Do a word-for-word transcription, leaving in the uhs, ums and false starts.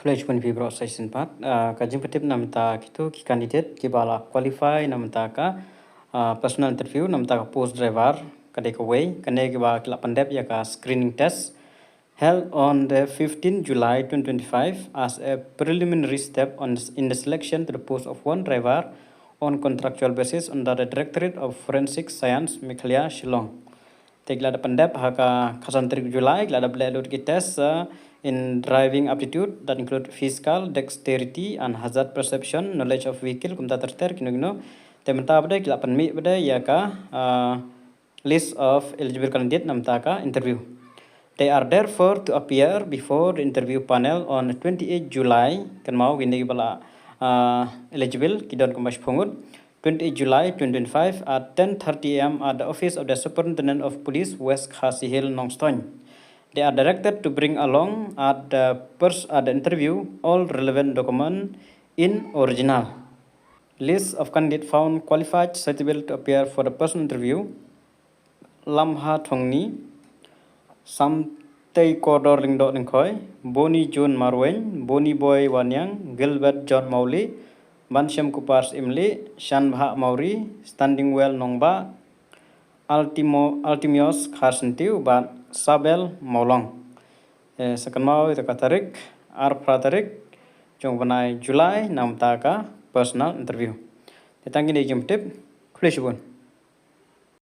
Khublei shibun ïa phi baroh sa shisien pat. Ah, ka jingpyntip namar kito ki candidate kiba la qualify namar ka, ah, personal interview namar ka post driver, ka dei kawei, kane kiba ki la pyndep ïa ka screening test held on the fifteenth July twenty twenty-five as a preliminary step on, in the selection to the post of one driver on contractual basis under the Directorate of Forensic Science, Meghalaya, Shillong. Te ki la da pyndep ha ka khatsan tarik July, ki la da pynleh lut ki test, uh, in driving aptitude that include physical, dexterity and hazard perception, knowledge of vehicle, kumta ter ter kino kino. Te mynta pat de ki la pynmih pat de ïa ka, uh, list of eligible candidate namar ka interview. They are therefore to appear before the interview panel on twenty-eighth July, kynmaw kine kiba la, uh, eligible ki don kumba shiphew ngut, twenty-eighth July twenty twenty-five at ten thirty A M at the office of the Superintendent of Police, West Khasi Hills, Nongstoiñ. They are directed to bring along at the pers-, at the interview all relevant document in original. List of candidate found qualified suitable to appear for the personal interview: Lamha Thongni, Samtei Kordor Lyngdoh Lyngkhoi, Boni Jun Marwein, Boni Boy Waniang, Gilbert John Mawlieh, Banshem Kupar Syiemlieh, Shanbha Mawrie, Standingwell Nongbah, Altimo-, Altimios Kharsyntiew bad Sabel Mawlong. Eh, sa kynmaw ïa ka tarik, arphew phra tarik jong u bnai July namar ka personal interview. Te tang kine ki jingpyntip, khublei shibun.